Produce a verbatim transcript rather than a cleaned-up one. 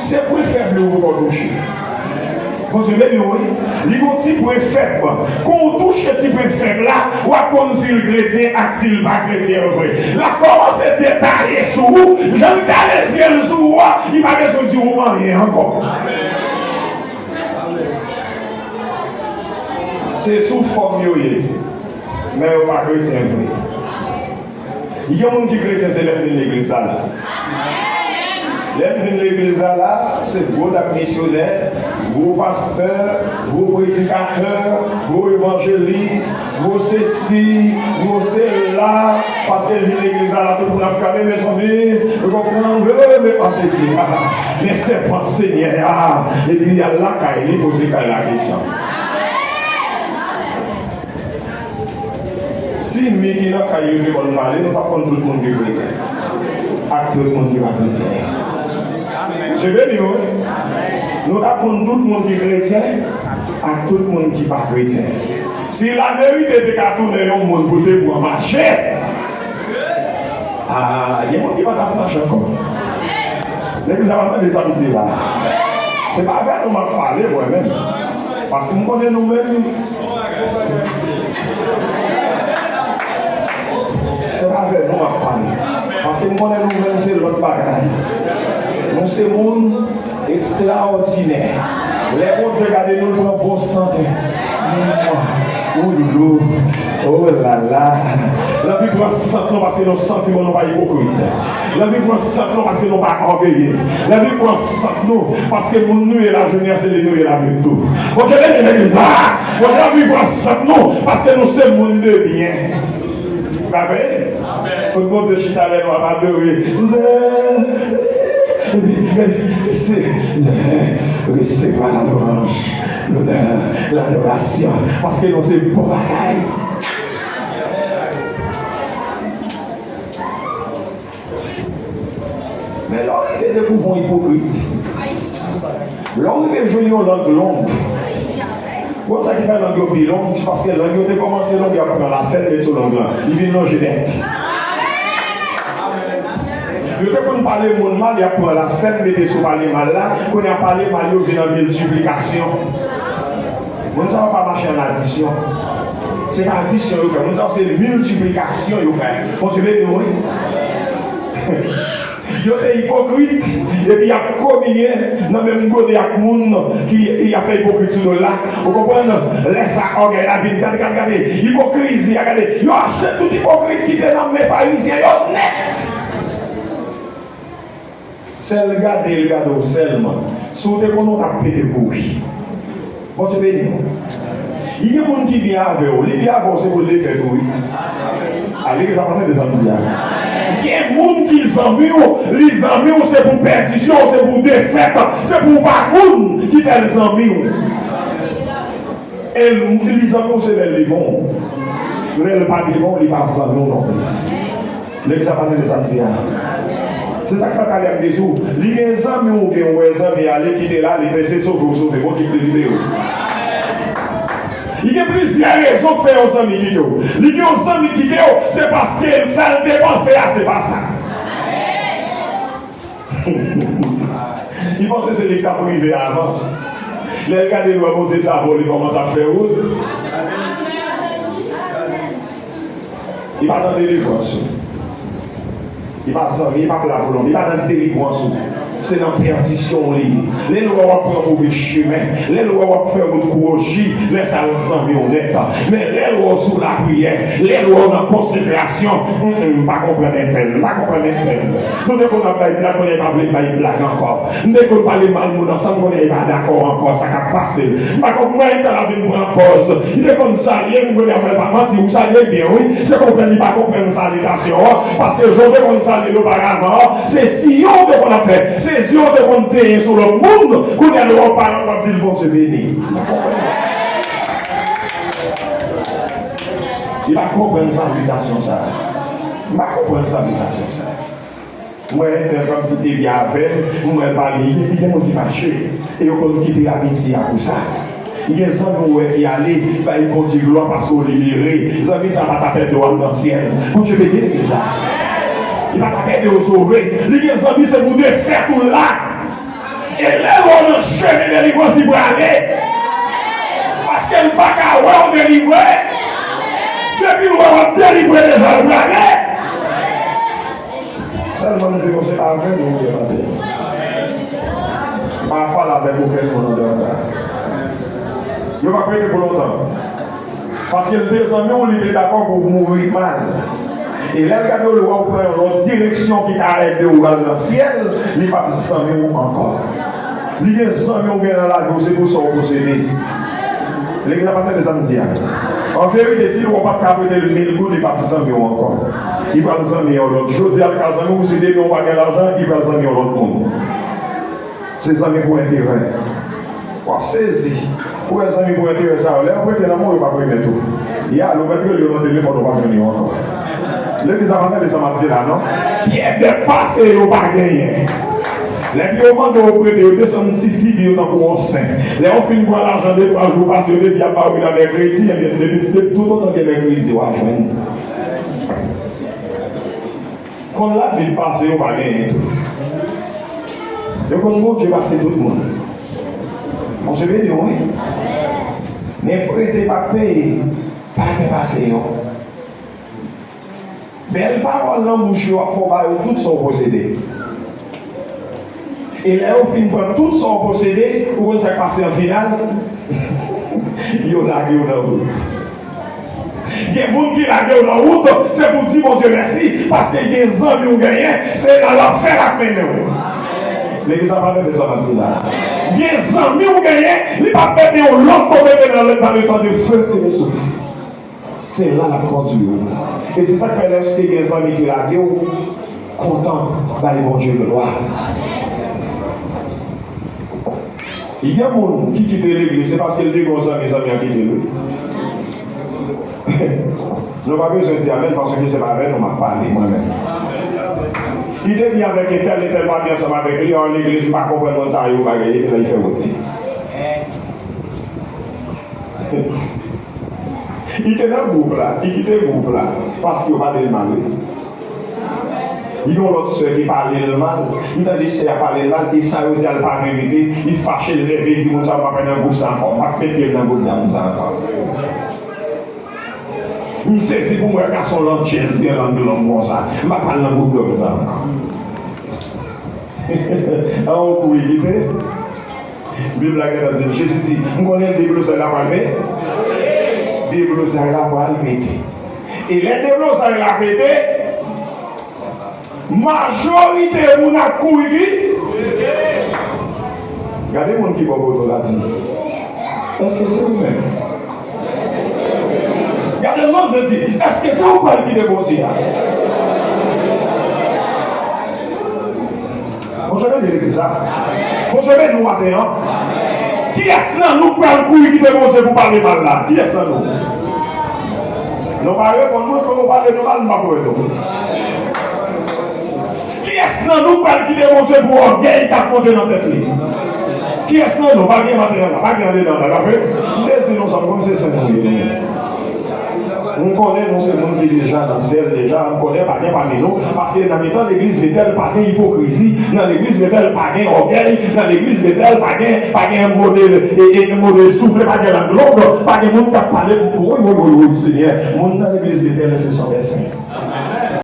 Se pwen fèb li ou poko touche. Bondye beni w, wi. Li gon ti pwen fèb. Kan w touche ti pwen fèb la, w ap konn si l kretyen ak si l pa kretyen vre. L ap kòmanse detaye sou ou. Jan l kale zye l sou ou a, li pa bezwen di w anyen ankò. Se sou fòm yo ye, men yo pa kretyen vre. Gen moun ki kretyen se lè m vin legliz la la. Lè m vin legliz la la, se gwo dat misyonè, gwo pastè, gwo predikatè, gwo evanjelis, gwo sesi, gwo sela, paske l vin legliz la la, tout moun ap gade, mezanmi, yo konprann, men an te di, men sèvant Senyè a, epi y al lakay li, poze kay la kesyon. Si mi ki nan kay yo te konn pale, nou t ap konn tout moun ki kretyen ak tout moun ki pa kretyen. Bondye beni w, wi. Nou t ap konn tout moun ki kretyen ak tout moun ki pa kretyen. Si laverite te ka tounen yon moun pou te pran mache, a, gen moun ki pa t ap mache ankò. Legliz la pa tande sa m di la. Se pa avè nou m ap pale mwen menm. Paske m konnen nou menm. Se pa avè nou m ap pale. Paske m konnen nou menm se lòt bagay. Nou se moun ekstraòdinè. Lè Bondye gade nou, l pran bon sant. Mwa. Ouloulou. Oh la la. L anvi pran sant nou paske nou santi bon, nou pa ipokrit. L anvi pran sant nou paske nou pa ògeye. L anvi pran sant nou paske moun nou ye lajounen an, se li nou ye lannwit tou. Bondye beni legliz la. Bondye anvi pran sant nou paske nou se moun de byen. Ou ka veye? Fout Bondye chita lè nou ap adore. Se, resevwa la louanj, lonè, ladorasyon, paske nou se bon bagay. Men lè w rive dekouvri yon ipokrit, lè w rive jwenn yon lang long, konn sa ki fè lang yo pi long? Se paske lang yo te kòmanse long, y ap pran lasèn, men sou lang lan, li vin lonje nèt. Yo te konn pale moun mal, y ap pran lasèn, mete sou pale mal la, kounye a pale mal yo vin an miltiplikasyon. Moun sa yo pa mache an adisyon. Se pa adisyon yo fè. Moun sa yo se miltiplikasyon yo fè. Bondye beni w, wi. Yo te ipokrit, epi y ap kominye nan menm gode ak moun ki, ki ap fè ipokrit sou yo la. Ou konprann? Lè sa, ògèy la vin, gade, gade, gade, ipokrizi a, gade. Yo achte tout ipokrit ki te nan men Farizyen yo nèt. Sèl gade, l gade w sèlman. Si w te konnen w t ap pete kouri. Bondye beni w. Gen moun ki byen avè w, li byen avè w, se pou l defèt ou, wi. A, legliz la pa tande sa m di a. Gen moun ki zanmi w, li zanmi w, se pou pèdisyon w, se pou defèt, se pou w pa moun ki fè l zanmi w. E l, li zanmi w se lè l devan w. Lè l pa devan w, li pa zanmi w nonplis. Legliz la pa tande sa m di a. Se sa k fè talè m te di w, li gen zanmi w oubyen w wè zanmi a, li kite l ale, men se sove w sove, Bondye ki delivre w. Li gen plizyè rezon k fè yon zanmi kite w. Li gen yon zanmi kite w, se paske sa l te panse a, se pa sa. Li panse se li k t ap rive avan. Lè l gade l wè Bondye save w, li kòmanse ap fè wout. Li pa nan delivrans ou. Li pa zanmi, li p ap la pou lontan. Li pa nan delivrans ou. Se nan pèdisyon w li ye. Lè l wè w ap pran move chimen, lè l wè w ap fè wout kwochi, lè sa l zanmi w nèt. Men lè l wè w sou lapriyè, lè l wè w nan konsekrasyon, m pa konprann entèl, m pa konprann entèl. Nou te konn ap bay blag, kounye a li pa vle bay blag ankò. M te konn pale mal moun ansanm, kounye a li pa dakò ankò, sa k ap pase l. M pa konprann, entèl ap vin pran pòz. Li te konn salye m, kounye a m wè l pa manti, ou salye l byen, wi. Se konprann li pa konprann salitasyon an, paske jan w te konn salye l oparavan an, se siy ou te konn ap fè, se zye w te konn tenyen sou lòt moun, kounye a lè w wè w pa la, w ap di l Bondye beni. Li pa konprann salitasyon sa a. M pa konprann salitasyon sa a. M wè entèl kòmsi te byen avè m, m wè l pa byen, gen, gen moun ki fache, e yo konn kite amitye a pou sa. Gen zanmi w wè ki ale, bay Bondye glwa paske w libere. Zanmi sa a pa t ap ede w al nan syèl. Bondye beni legliz la. Li pa t ap ede w sove. Li gen zanmi se pou defèt ou l la. E Chemen delivrans li prale. Paske l pa ka wè w delivre. Depi l wè w ap delivre deja, l prale. Sèlman m di nou se avè nou ou te tande. Pa pale avèk okenn moun anndan la. Yo p ap rete pou lontan. Paske l te zanmi w, li te dakò pou w mouri mal. E lè l gade w, li wè w pran yon lòt direksyon ki ka ede w al nan syèl, li p ap zanmi w ankò. Li gen zanmi w gen nan lavi w, se pou sa w posede. Legliz la pa tande sa m di a. An verite, si l wè w p ap ka prete l mil goud, li p ap zanmi w ankò. Li pral zanmi yon lòt. Jodi a, l ka zanmi w, si demen w pa gen lajan, li pral zanmi yon lòt moun. Se zanmi pou enterè. W ap sezi. Ou wè zanmi pou enterè sa yo, lè yo prete nan men w, yo p ap remèt ou. Ya, ou mèt rele yo nan telefòn, ou pa jwenn yo ankò. Legliz la pa tande sa m ap di la, non? Pyè dèt pase yo pa genyen. Lè yo mande w prete, yo desann ti figi yo tankou yon sen. Lè yo fin pran lajan de twa jou pase, yo te di y ap ba w li nan mèkredi, ebyen, depi, depi toutotan gen mèkredi, w a jwenn. Konn lavi pase yo pa genyen tou. Yo konn Bondye pase tout moun. Bondye beni w, wi. Men prete pa peye, pa gen pase yo. Bèl pawòl nan bouch yo ap fè w ba yo tout sa w posede. E lè yo fin pran tout sa w posede, ou konn sa k pase an final? Yo lage w nan wout. Gen moun ki lage w nan wout, se pou di Bondye mèsi, paske gen zanmi w genyen, se nan lanfè l ap mennen w. Legliz la pa tande sa m ap di la. Gen zanmi w genyen, li p ap mete w lòt kote ke nan le, dans le temps de feu et de souffle. Se la l ap kondui w. E se sa k fè lèske gen zanmi ki lage w, kontan bay Bondye glwa. Gen moun ki kite legliz, se paske l te gen yon zanmi, zanmi an kite l, wi. Nou pa bezwen di amèn, paske se pa avè nou m ap pale, mwen menm. Li te vin avèk entèl, entèl pa vin ansanm avèk li, an legliz, m pa konprann moun sa yo, bagay, epi la, li fè wote. Li te nan gwoup la, li kite gwoup la, paske yo pale l mal, wi. Li gen yon lòt sè ki pale l mal, li tande sè a pale l mal, e sa yo di a l pa verite, li fache, l nève, li di moun sa yo pa pral nan gwoup sa ankò, m p ap met pye m nan gwoup dam sa ankò. M sezi pou m wè gason landjèz gen lang long konsa, m pa pral nan gwoup dòm sa ankò. An yon kou li kite. Bib la gentan di n, Jezi di, m konnen deblozay la pral pete. Deblozay la pral pete. E lè deblozay la pete, majorite moun ap kouri ki. Gade moun ki bò kote w la di, èske se ou menm? Gade l non, Jezi, èske se ou k pral kite Bondye a? Bondye beni legliz la. Bondye beni w maten an. Kiyès nan nou k pral kouri kite Bondye pou pale mal la? Kiyès nan nou? Nou pa reponn mwen, fò nou pale nou mal, m pa kwè nou. Kiyès nan nou k pral kite Bondye pou ògèy k ap monte nan tèt li? Kiyès nan nou? Pa gen maten an la, pa gen andedan la, pa vre? M te di nou sa, m konn se sen nou ye. M konnen nou se moun ki deja nan syèl deja, m konnen pa gen pami nou, paske nan mitan legliz Betèl pa gen ipokrizi, nan legliz Betèl pa gen ògèy, nan legliz Betèl pa gen, pa gen mode, e, e, mode soufle, pa gen lang long, pa gen moun k ap pale, woy, woy, woy, woy, Senyè, moun nan legliz Betèl se san dè sen.